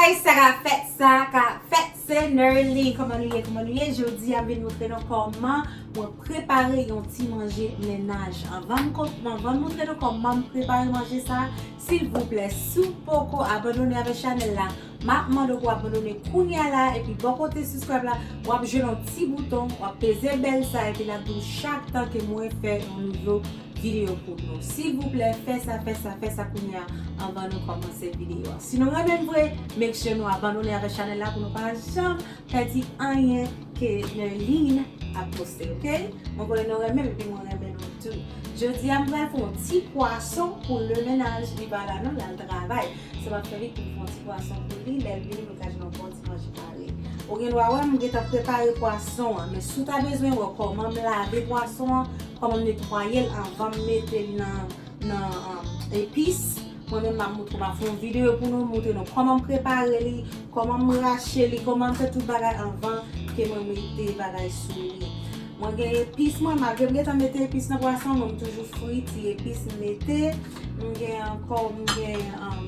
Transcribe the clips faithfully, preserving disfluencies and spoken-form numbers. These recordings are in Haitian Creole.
Hey, sa ka fèt, sa ka fèt, se Nerline. Kòman nou ye, kòman nou ye? Jodi a, m vin montre nou kòman mwen prepare yon ti manje mennaj. Anvan m kon-, anvan m montre nou kòman m prepare manje sa, silvouplè, si w poko abandone avèk chanèl la, m ap mande w pou w abandone kounye a la, epi bò kote subscribe la, w ap jwenn yon ti bouton, w ap peze bèl sa, epi l ap di w chak tan ke mwen fè yon nouvo videyo pou nou. Silvouplè, fè sa, fè sa, fè sa kounye a anvan nou kòmanse videyo a. Si nou renmen m vre, make sure nou abandone avèk chanèl la pou nou pa janm pèdi anyen ke Nerline ap poste, oke? Mwen konnen nou renmen m, epi mwen renmen nou tou. Jodi a, m pral fè yon ti pwason pou le mennaj, li pa la non, l al travay. So, m ap fè li pou m fè yon ti pwason pou li, lè l vini, pou l ka jwenn yon bon ti manje kare. Ou gen dwa wè m gentan prepare pwason an, men si w ta bezwen wè kòman m lave pwason an, kòman m netwaye l anvan m mete l nan, nan, um, epis, mwen menm m ap montre w, m ap fè yon videyo pou nou, montre nou kòman m prepare li, kòman m rache li, kòman m fè tout bagay anvan ke mwen mete bagay sou li. Mwen gen epis mwen, malgre m gentan mete epis nan pwason, mwen m toujou fri ti epis m mete. M gen ankò, m gen, um,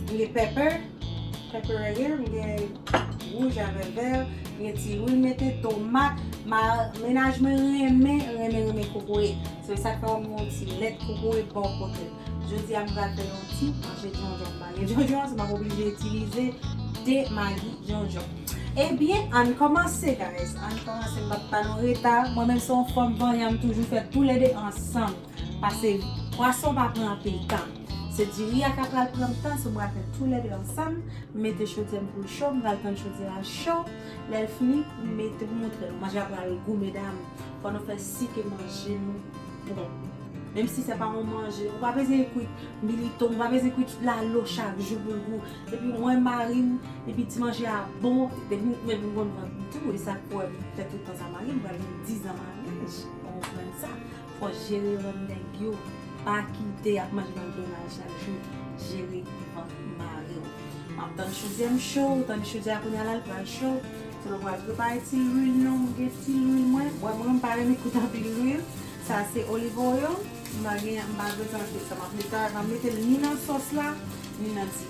m gen pepper. Pepper right here, m gen wouj avè vè, m gen ti lwil mete, tomat, ma, mennaj mwen renmen, renmen, renmen kokoye. Se sa k fè m yon ti lèt kokoye bò kote l. Jodi a, m pral fè yon ti manje djondjon. M pa gen djondjon, so m ap oblije itilize de magi djondjon. Ebyen, ann kòmanse, guys. Ann kòmanse, m p ap ba nou reta. Mwen menm, se yon fanm vanyan, m toujou fè toulède ansanm. Pase pwason pa pran anpil tan. Se diri a k ap pral pran tan, so m pral fè toulède ansanm. M mete chodyè m pou l cho, m pral tann chodyè a cho. Lè l fini, m mete pou montre nou. Manje a pral gou, medam. Fò nou fè si ke manje nou bon. Menm si se pa yon manje, ou pa bezwen kwit militon, ou pa bezwen kwit lalo chak jou pou l gou. Epi mwen, mari m, epi ti manje a bon, depi m, depi m konn vant m tou, e sa k fè m fè tout tan sa mari m, pral gen diz an maryaj, ou konprann sa. Fò jere vant nèg yo. Pa kite y ap manje nan grenaj chak jou. Jere vant mari w. M ap tann chodyè m cho, ou tande chodyè a kounye a la, l pral cho. So, nou pral prepare ti lwil nou. M gen ti lwil mwen. Mwen, mwen, m pa renmen kout anpil lwil. Sa se olive oil. M pa gen, m pa bezwen anpil sa. M ap mete, m ap mete l ni nan sòs la, ni nan ti.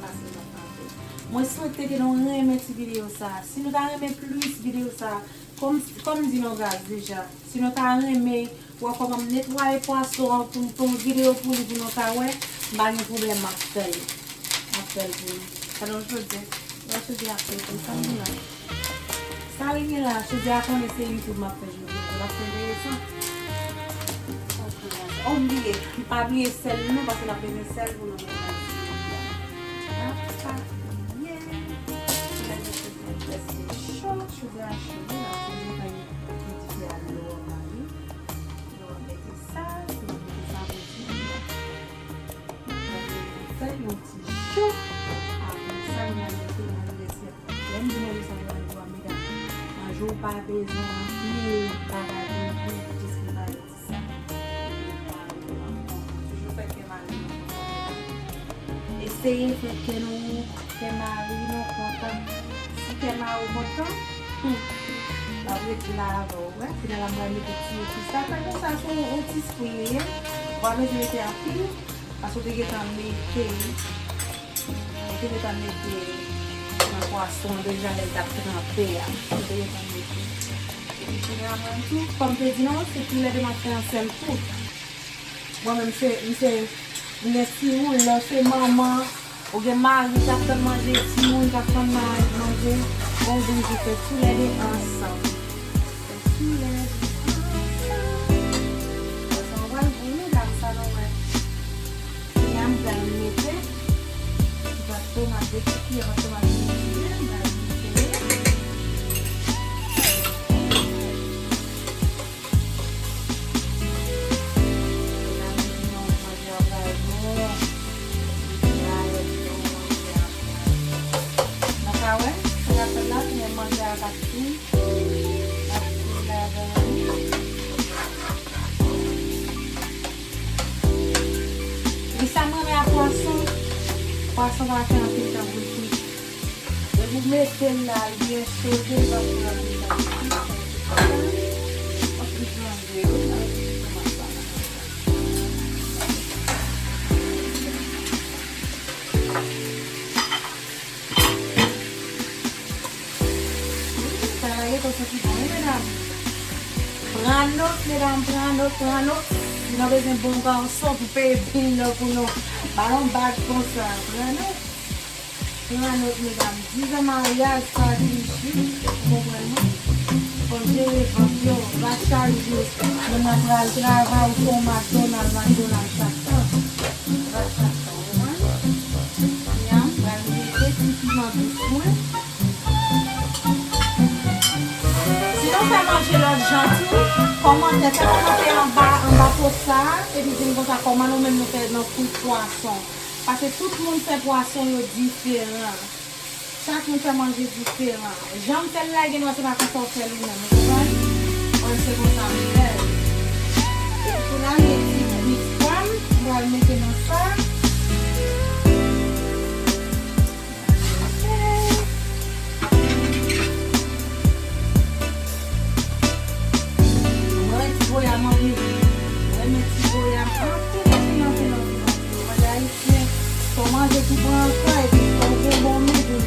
Pase l ap anpil. Mwen swete ke nou renmen ti videyo sa. Si nou ta renmen plis videyo sa, Kòm, kòm m di nou guys deja, si nou ta renmen wè kòman m netwaye pwason an pou m fè yon videyo pou li pou nou ta wè, m pa gen pwoblèm, m ap fè l. M ap fè l pou nou. Gade yon chodyè. Yon chodyè ap fè konsa m la. Sa li gen la, chodyè a konnen se YouTube m ap fè jodi a. L ap fè enteresan. Oh, m bliye. M pa bliye sèl nou, paske n ap bezwen sèl pou nou mete nan ti. N ap pa bliye. Lè nou fè prèske cho, chodyè a cho, wi, n ap fè yon ti fè a dlo a mari. Nou ap mete sa, nou ap mete sa pou ti. Fè yon ti cho. Apre sa, nou al mete nan resèt. Lè m di manje sa, nou al di, medam, manje w pa bezwen anpil bagay pou l jis prepare. Sa. Toujou fè kè mari nou kontan. Eseye fè kè nou, kè mari nou kontan. Si kè mari w kontan, hmm, l ap ret la avè w, wè. Final la, m pral mete ti epis la. Fè konsa, se yon, yon ti spring li ye. Ou pa bezwen mete anpil, paske w te gentan mete Mwen te gentan mete nan pwason an deja lè l t ap tranpe a. Mwen te gentan mete. Epi kounye a mwen tou, kòm te di nou, se toulède m ap fè an sèl kou. Mwen menm se, m se, m gen timoun, lè w se manman, ou gen mari k ap tann manje, timoun k ap tann mari manje, ou oblije fè toulède ansanm. Fè toulède ansanm. Sa w pral pou nou, dam sa nou wè. Kounye a m pral mete ti pat tomat, de ti kiyè pat tomat moulen, m pral mete. Mwen di nou manje a pral bon. Epi a lè nou manje a pral bon. Nou ka wè, sa k ap fèt la, se manje a k ap fini. N ap fini ladan li. Li sa m renmen ak pwason. Pwason pa fè anpil tan pou l fri. Depi w mete l la, l byen sote, l pa fè anpil tan pou l fri. Anpil jan de wi, nan epis tomat sa la. Pran nòt, medam, pran nòt, pran nòt. Si nou bezwen bon gason pou peye bil nou pou nou. Ba yon bag konsa. Pran nòt. Pran nòt, medam. Diz an maryaj pa richi, ou konprann mwen? Fò jere vant yo, pa chaje. Moun nan pral travay, ou fè yon McDonald, McDonald chak tan. Pa chak tan, ou konprann? Kounya, m pral mete ti piman dous mwen. Si nou fè manje lòt jan tou, kòmantè, fè kòmantè anba, anba post sa a, epi di m konsa kòman nou menm nou fè nan kwit pwason. Paske tout moun fè pwason yo diferan. Chak moun fè manje diferan. Jan m fè l la, gen dwa se pa konsa w fè l ou menm, ou konprann? Mwen, se konsa m fè l. Epi kounye a, m met ti kwit pa m, m pral mete nan sa. Mwen renmen ti goyam anpil. Mwen renmen ti goyam anpil, anpil, anpil, anpil, anpil. Manje ayisyen, se yon manje ki pran kè epi fò w gen bon men pou l.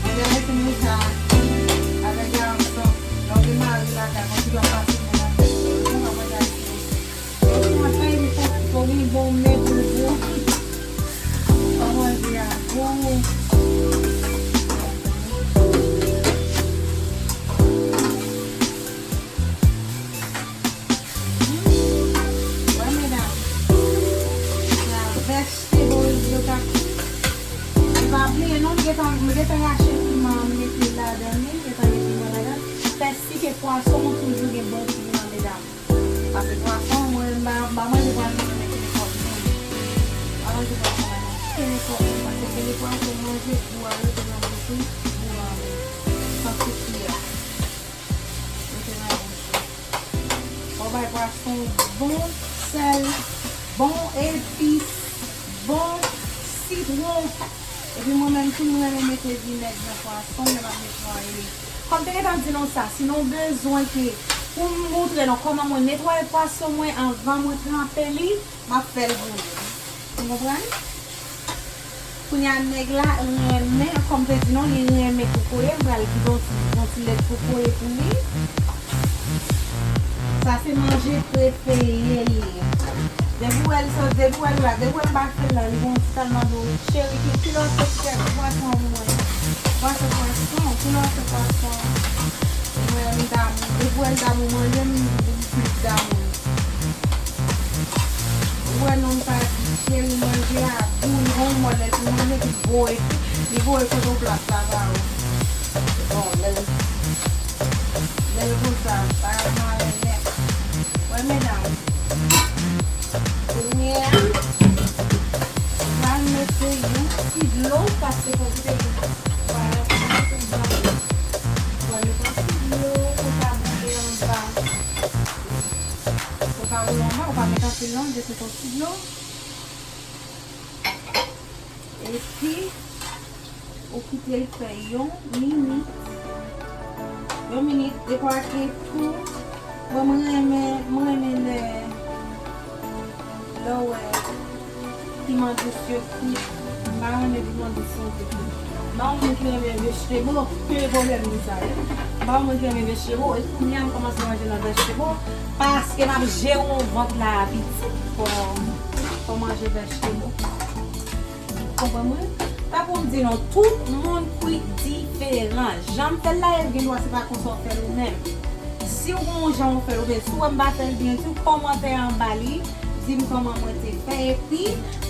Manje ayisyen, men sa, avèk gason, lè w gen mari lakay, konn ki jan w pase men nan tèt, ou konn manje ayisyen. Lè w pran kè epi fò, fò w gen bon men pou l, pou w manje a gou. Wè, medam. Sa, vegetables yo k ap. E pa bliye non, m gentan, m gentan rache piman an, m mete ladan li, m gentan mete piman ladan. Fè si ke pwason an toujou gen bon piman, medam. Paske pwason, mwen, m pa, m pa manje pwason nan men kenepòt moun. M pa manje pwason nan men kenepòt moun, paske kenepòt moun manje gou a rete nan bouch ou, gou a, santi kiyè. Rete nan bouch ou. Fò w bay pwason bon sèl, bon epis, bon sitwon. Epi mwen menm tou, m renmen mete vinèg nan pwason lè m ap netwaye li. Kòm te gentan di nou sa, si nou bezwen ke pou m moutre nou kòman mwen netwaye pwason mwen anvan mwen tranpe li, m ap fè l pou nou. Ou konprann? Kounye a nèg la renmen, kòm te di nou, li renmen kokoye, m pral kite yon ti, yon ti lèt kokoye pou li. Sa se manje prefere l ye. Depi w wè l sot, depi w wè l la, depi w wè m pa fè l la, li gon ti tan mande w, cheri, ki, ki lè w te fè pwason pou mwen? Pwason, pwason, ki lè w fè pwason? Mwen, m damou. Depi w wè l damou manje, m, m plis damou. Ou wè nonm sa di, cheri, manje a gou, li gon mòd lè l fin manje, li voye, li voye sot yon plas la ba ou. Bon, lè l, lè l konsa, bagay mare nèt. Wè, medam. Kounye a, m pral mete yon ti dlo, paske fò kite pou, pou bagay pou mete anba. M pral mete yon ti dlo, pou l pa boule anba. Ou pa boule anba, ou pa met anpil non, jis met yon ti dlo. Epi, ou kite l fè yon minit. Yon minit, dekwa ke tou. Bon, mwen renmen, mwen renmen lè, lè w wè piman dous yo kwit. M pa renmen piman dous san kwit. M pa yon moun ki renmen vegetable, ki gen pwoblèm de sa, wi. M pa yon moun ki renmen vegetable, e kounye a m kòmanse manje nan vegetable, paske m ap jere yon vant la pitit, fò, fò manje vegetable. Konprann mwen? Tankou m di nou, tout moun kwit diferan. Jan m fè l la, e gen dwa se pa konsa w fè l ou menm. Si w gen yon jan w fè l, oubyen si w wè m pa fè l byen, di w kòmantè anba li, di m kòman mwen te fè. Epi,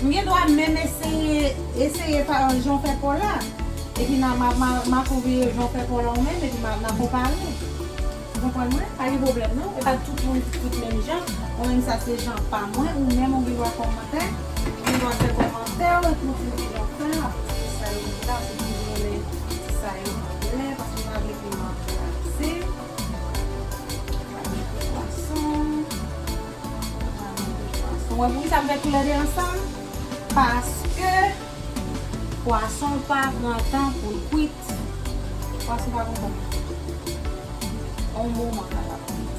m gen dwa menm eseye, eseye pa jan w fè pa w la. Epi, n a, m a, m a, m a kouvri jan w fè pa w la ou menm, epi m a, n a konpare. Ou konprann mwen? Pa gen pwoblèm non. E pa tout moun ki kwit menm jan. Mwen menm sa se jan pa mwen. Ou menm ou gen dwa kòmantè. Ou gen dwa fè kòmantè w epi w di ki jan w fè l. Se sa yo di la, se toujou renmen ti sa yo anglè, paske m pa vle piman twò ase. M pa vle twò pwason. M pa vle twò pwason. Ou wè poukisa m fè koulè de ansanm? Paske pwason pa pran tan pou l kwit. Pwason pa pran tan. On moman sa l ap kwit.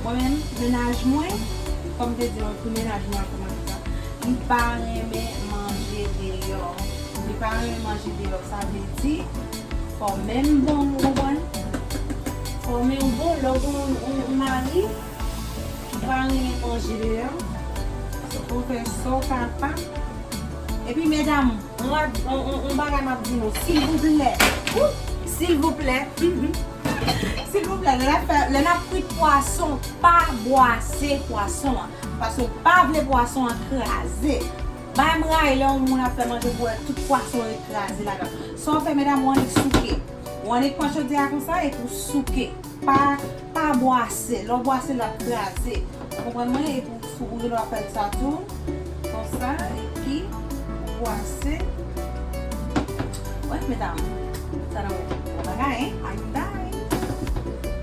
Mwen menm, mennaj mwen, kòm te di nou, pou mennaj mwen ap kòmanse sa, li pa renmen manje deyò. Li pa renmen manje deyò, sa vle di, fò menm bon, ou konprann? Fòme yon bon, lè w gen yon, yon, yon mari ki pa renmen manje deyò, ou fè sa w kapab. Epi, medam, yon, yon, yon, yon bagay m ap di nou, silvouplè, ou, silvouplè, silvouplè, lè n ap fè, lè n ap frit pwason, pa bwase pwason an. Paske w pa vle pwason an kraze. Bagay m rayi lè yon moun ap fè manje pou wè tout pwason yo kraze ladan. Sa w fè, medam, ou annik souke. Ou annik pran chodyè a konsa epi w souke. Pa, pa bwase. Lè w bwase, l ap kraze. Ou konprann mwen? Epi w sou, ou gen dwa fè l sa tou. Konsa, epi w bwase. Wè, medam. Sa nan bon bagay, hein? Ann bay.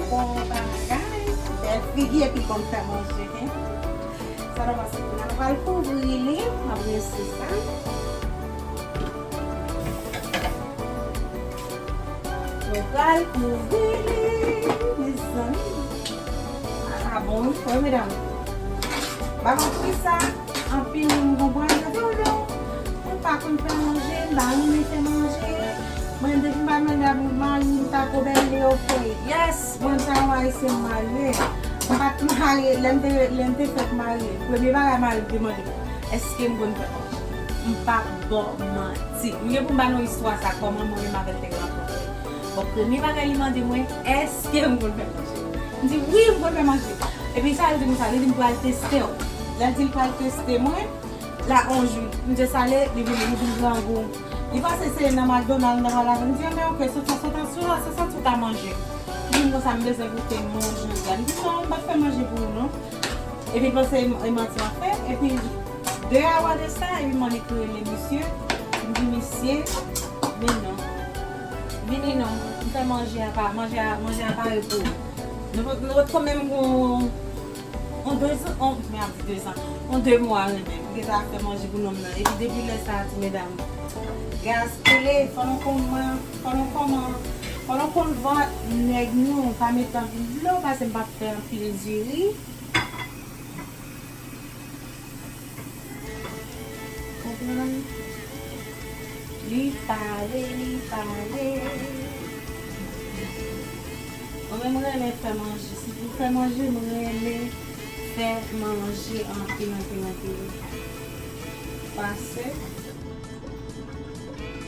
Bon bagay. Bèl figi epi konn fè manje, hein? Sa nan pase pou nou. Nou pral kouvri li. N ap rense sa. Nou pral kouvri li, mezanmi. A, a bon, wi, wi, medam. M pa konn kisa, anpil moun konprann yo di, "Oh non, mwen pa konn fè manje, m pa renmen fè manje. Mwen, depi m pa mande ak mari m, m ta ko bèl yo fè." Yes, mwen, m se yon ayisyen, m marye. M pa t marye, lè m te, lè m te fèk marye. Premye bagay mari m te mande m, èske m konn fè manje? M p ap ba w manti. M gen pou m ba nou istwa sa, kòman mwen menm avè l te rankontre. Bon, premye bagay li mande mwen, èske m konn fè manje? M di, wi, m konn fè manje. Epi sa l di m sa, li di m pral teste w. Lè l di l pral teste mwen, la on jou, m te sale, li vin, li vin grangou. Li pase se nan McDonald, nan pale avè m, m di, anben, oke, soti, soti, soti, soti, soti, ta manje. Li di m konsa, m bezwen goute manje jodi a. Li di, non, m p ap fè manje pou ou, non. Epi l panse e manti m ap fè. Epi de awa de sa, epi m annik rele misye. M di misye, men non. Vini non. M fè manje a pa, manje a, manje a pare pou ou. Nou, nou, nou menm gon, on de zan, on, men ap di de zan. On de mwa renmen. M gentan ap fè manje pou nonm nan. Epi depi lè sa a, ti medam, gaz pele, fò nou konn, fò nou kòman, fò nou konn vant nèg nou, pa met anpil dlo, paske m p ap fè anpil diri. Konprann? Li pare, li pare. Mwen menm, mwen renmen fè manje. Si pou fè manje, mwen renmen fè manje anpil, anpil, anpil. Pase.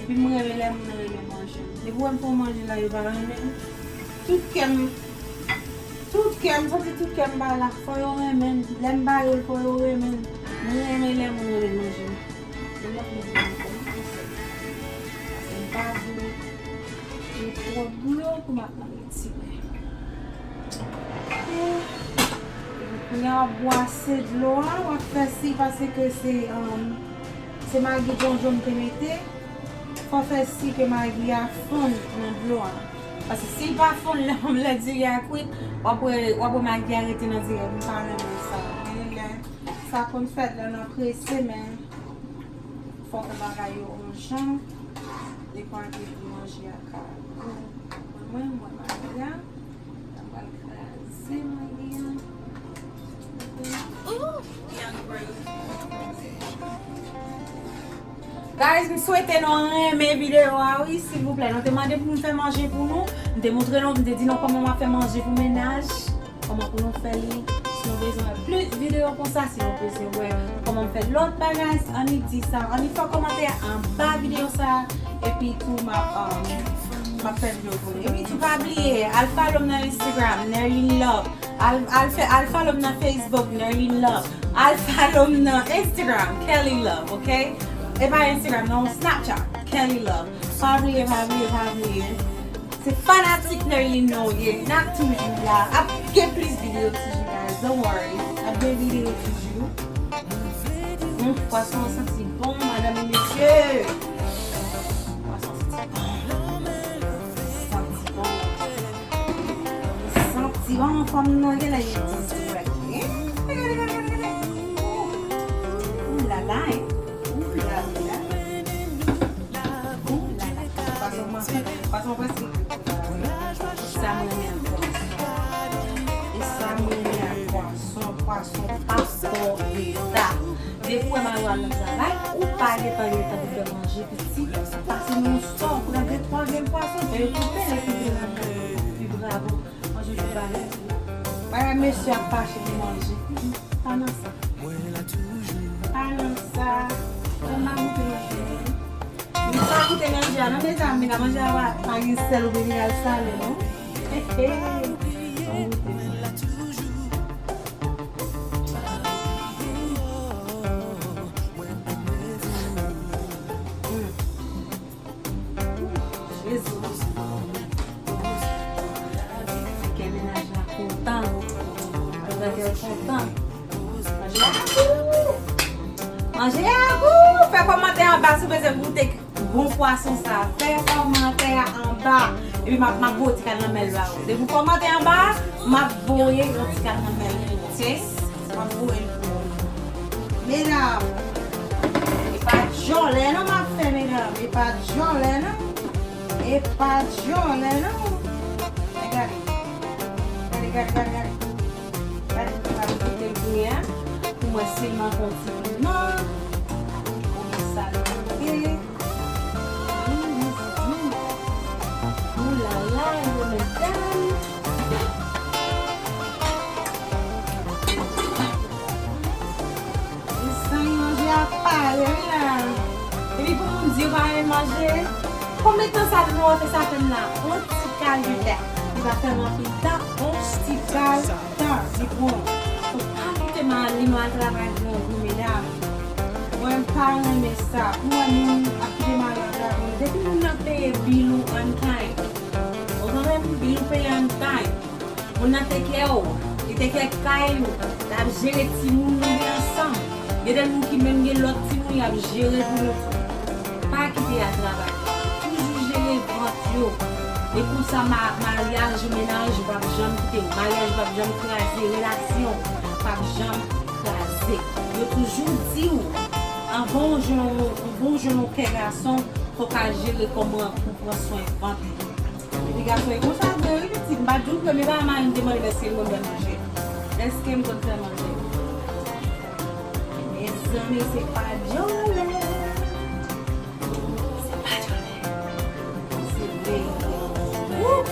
Epi mwen renmen lè moun nan renmen manje m. Depi w wè m fè yon manje la, yo pa renmen m. Tout kè m, tout kè m, santi tout kè m pa la. Fò yo renmen m. Lè m ba yo l, fò yo renmen m. Mwen renmen lè moun renmen manje m. Mwen nan plis renmen kòmanse. Paske m pa vle gen twòp dlo pou m ap nan retire. Epi kounye a w ap bwase dlo a, w ap fè si paske se, um, se magi djondjon m te mete. Fò fè si ke magi a fonn nan dlo a. Paske si l pa fonn lè, lè diri a kwit, w ap wè, w ap wè magi a rete nan diri a. M pa renmen sa. Gen lè, sa konn fèt lè n prese, men fò w fè bagay yo yon jan. Depi w antre pou manje a ka gou. Mwen, mwen, mwen, magi a. Mwen pral kraze mwen gen. Guys, m swete nou renmen videyo a, wi, silvouplè. Nou te mande pou m fè manje pou nou. M te montre nou, m te di nou kòman m ap fè manje pou mennaj. Kòman pou nou fè li. Si nou bezwen wè plis videyo konsa, si nou bezwen wè kòman m fè lòt bagay, annik di sa. Annik fè kòmantè anba videyo sa. Epi tou, m ap, um, m ap fè videyo pou nou. Epi tou, pa bliye, al follow m nan Instagram, Nerline Love. Al, al fè, al follow m nan Facebook, Nerline Love. Al follow m nan Instagram, Kelly Love, ok? E pa Instagram, non, Snapchat, Kelly Love. Pa bliye, pa bliye, pa bliye. Se fanatik Nerline nou ye. N ap toujou la. Ap gen plis videyo toujou, guys. Don't worry. Ap gen videyo toujou. Hum, pwason an santi bon, madanm e mesye. Pwason an santi bon. Santi bon. Santi bon, fanm nan genlè gen dis dwèt li, hein? Gade, gade, gade, gade. Ooh. Ooh la la, hein? Ooh la la. Ooh la la. Pwason, pwason, pwason prèske. Sa mwen renmen ak pwason. E sa mwen renmen ak pwason, pwason pa fò reta. Depi w wè mari w al nan travay, ou pa gentan gen tan pou fè manje piti. Pase nan yon sò, pran de twa grenn pwason, fè yo koupe l epi vin nan kay. Epi bravo. Mwen Bagay mesye ap fache pou manje. Pa nan sa. Pa nan sa. Fè m pa goute manje. M pa goute manje a non, mezanmi, manje a pa, pa gen sèl oubyen mineral sale non. He, he. Ann goute. Jezi. Fè kè mennaj la kontan. Fè kè l kontan. Manje a gou! Manje a gou! Fè kòmantè anba si w bezwen goute bon pwason sa. Fè kòmantè anba. Epi m ap, m ap voye ti kal nan mèl la. Depi w kòmante anba, m ap voye yon ti kal nan mèl pou ou, oke? M ap voye l pou ou. Medam, e pa djòlè non m ap fè, medam. E pa djòlè non. E pa djòlè non. Men gade. Gade, gade, gade, gade. Gade, m ap goute l kounye a. Pou mwen sèlman fè yon ti piman. Pou mwen salite. Ooh la la, yo medam. Mezanmi, manje a pare wi la. Epi pou moun di yo pa renmen manje, konbyen tan sa nou ap fè sa fè m la? Yon ti kal de tan. Li pa fè m anpil tan, yon ti kal. Tan, li bon. Fò pa kite mari nou al travay grangou, medam. Mwen, m pa renmen sa. Pou mwen, moun ap kite mari yo al travay grangou. Depi moun nan peye bil ou on time. Ou konprann? Bil ou peye on time. Moun nan take care w. Li take care kay ou. L ap jere timoun nou gen ansanm. Gen de moun ki menm gen lòt timoun y ap jere pou yo tou. Pa kite y al travay. Toujou jere vant yo. E konsa ma-, maryaj ou mennaj ou p ap janm kite w. Maryaj ou p ap janm kraze. Relasyon p ap janm kraze. Yo toujou di w, anvan w jwenn yon, yon bon jwenn yon kè gason, fòk w al jere kòman pou pran swen vant li. Epi gason e konsa vre wi pitit. M pa t di w premye bagay mari m te mande m èske m konn fè manje. Èske m konn fè manje? Mezanmi, se pa djòlè. Se pa djòlè. Se verite. Wouh!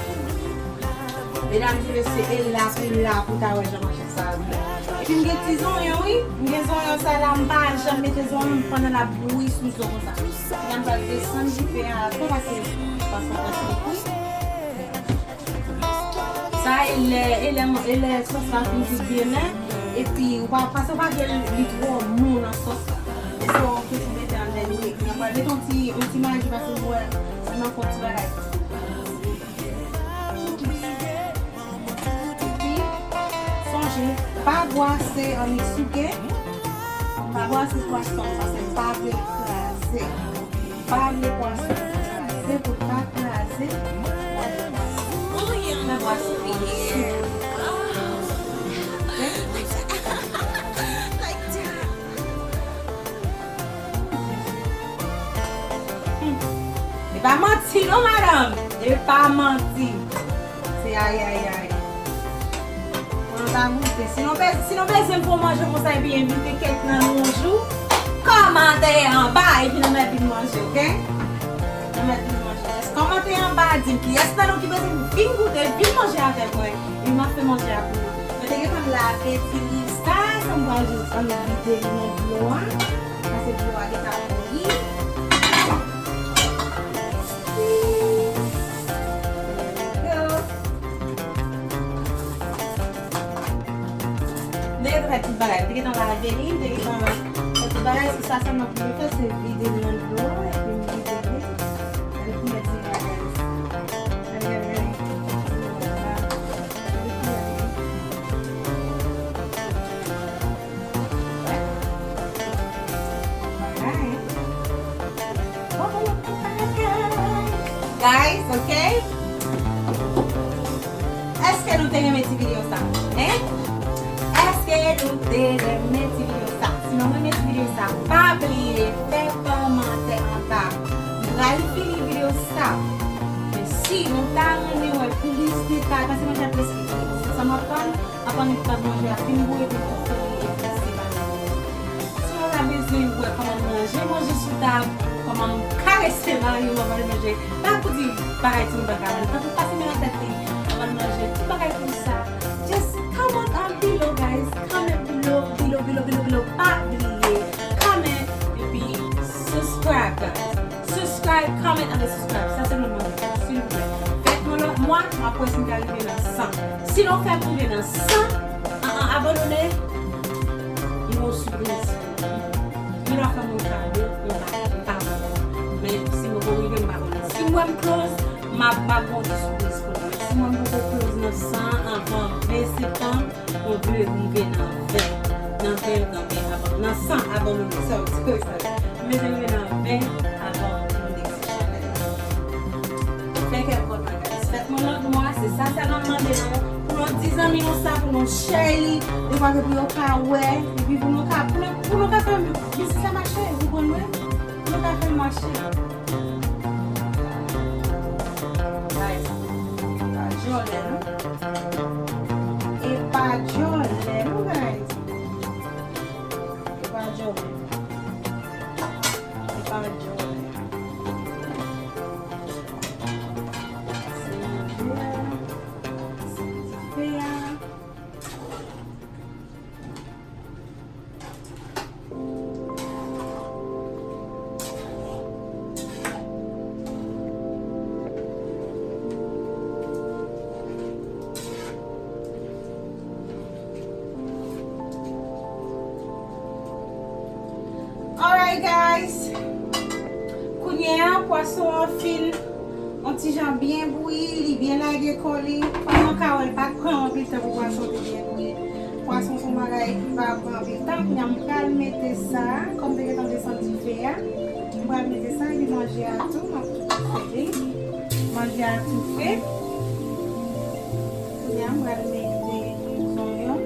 Medam e mesye, e la pou la pou ta wè jan manje sa vre. Epi m gen ti zonyon wi. M gen zonyon sa la, m pa janm mete zonyon pandan l ap bouyi sou zo konsa. Medam pral desann dife a avan pase pase pase wi. Sa e lè, e lè, e lè sòs la fin kwit byen, men, epi ou pa, pase ou pa vle li twò mou nan sòs la. E se yon ti mete an dènye. Mwen pral mete yon ti, yon ti maji pase m wè, m nan fè yon ti bagay. Epi, sonje, pa bwase annik souke. Pa bwase pwason, pase m pa vle l kraze. Pa vle pwason kraze pou l pa kraze. Nan bwase pwason. Hmm. E pa manti non, madanm. E pa manti. Se ayayay. Pou nou ta goute. Si nou be-, si nou bezwen pou manje konsa epi envite kèk nan nou yon jou, kòmante anba epi nou mèt vin manje, oke? Nou mèt vin manje. Kòmante anba, di m kiyès nan nou ki bezwen vin goute, vin manje avèk mwen. Epi m ap fè manje a pou nou. Mwen te gentan lave ti ri sa, sa m pral jis ann vide li nan dlo a. Pase dlo a gentan bouyi. Yo. M te gentan fè tout bagay. M te gentan lave li, m te gentan fè tout bagay. Se sa sèlman pou mwen fè, se vide li nan dlo a, epi m vide li. Gade koulè ti bagay sa. Gade, gade, gade. Gade koulè li. Guys, ok? Èske nou te renmen ti videyo sa? Hein? Èske nou te renmen ti videyo sa? Si nou renmen ti videyo sa, pa bliye fè kòmantè anba. M pral fini videyo sa. Men si nou ta renmen wè plis detay, paske mwen te ap esplike sa m ap tann. Aprann li t ap manje a fin bouyi epi l tou fini epi se pa nan manje. Si nou ta bezwen wè kòman m ranje manje sou tab, kòman m karese mari m anvan l manje, pa pou di bagay timoun pa ka manje, tanpri pase men nan tèt li anvan l Tout bagay konsa. Just comment on below, guys. Comment below, below, below, below, below. Pa bliye comment epi subscribe, guys. Subscribe, comment, and subscribe. Sa se mwen mande, silvouplè. Fè l yon lòt mwa, m ap wè si m ka rive nan san. Si nou fè m rive nan san, an, an, abandone, m gen yon sipriz pou nou. Yo ta fè m yon kado, yon kado, m pa konnen. Men si m poko rive, m pa konnen. Si m wè m close, m ap, m ap gen yon ti sipriz pou nou. Men si m wè m poko close nan san avan ven septanm, m vle rive nan ven. Nan ven, nan ven, avan, nan san avan nou, sorry, sorry, sorry. M bezwen rive nan ven avan nou desann chanèl la. Fè kè m kontan, guys. Fèt mwen lòt mwa, se sa sèlman m mande nou. Pou nou di zanmi nou sa, pou nou share li, de fwa ke pou yo ka wè, epi pou nou ka, pou nou, pou nou ka fè biznis la mache, ou konprann mwen? Pou nou ka fè l mache. Guys, e pa djòlè, non. E pa djòlè, non, guys. E pa djòlè. E pa djòlè. Sezi dife a. Sezi dife a. Alright, guys. Kounye a, pwason an fin yon ti jan byen bouyi, li byen lage kò li. Kòm nou ka wè, l pa t pran anpil tan pou pwason te byen bouyi. Pwason se yon bagay ki pa pran anpil tan. Kounye a, m pral mete sa, kòm te gentan desann dife a, m pral mete sa, epi manje a tou, m ap tou fè li. Manje a toufe. Kounye a, m pral mete zonyon.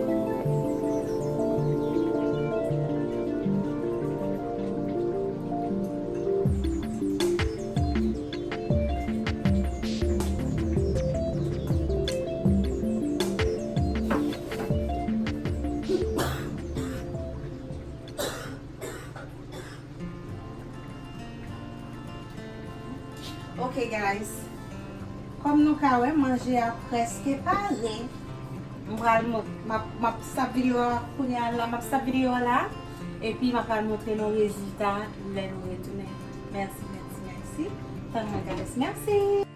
Ok, guys. Kòm nou ka wè, manje a prèske pare. M pral mont-, m ap, m ap stop videyo a kounye a la, m ap stop videyo a la. Epi m ap pral montre nou rezilta lè nou retounen. Mèsi, mèsi, mèsi. Tann mwen, guys. Mèsi.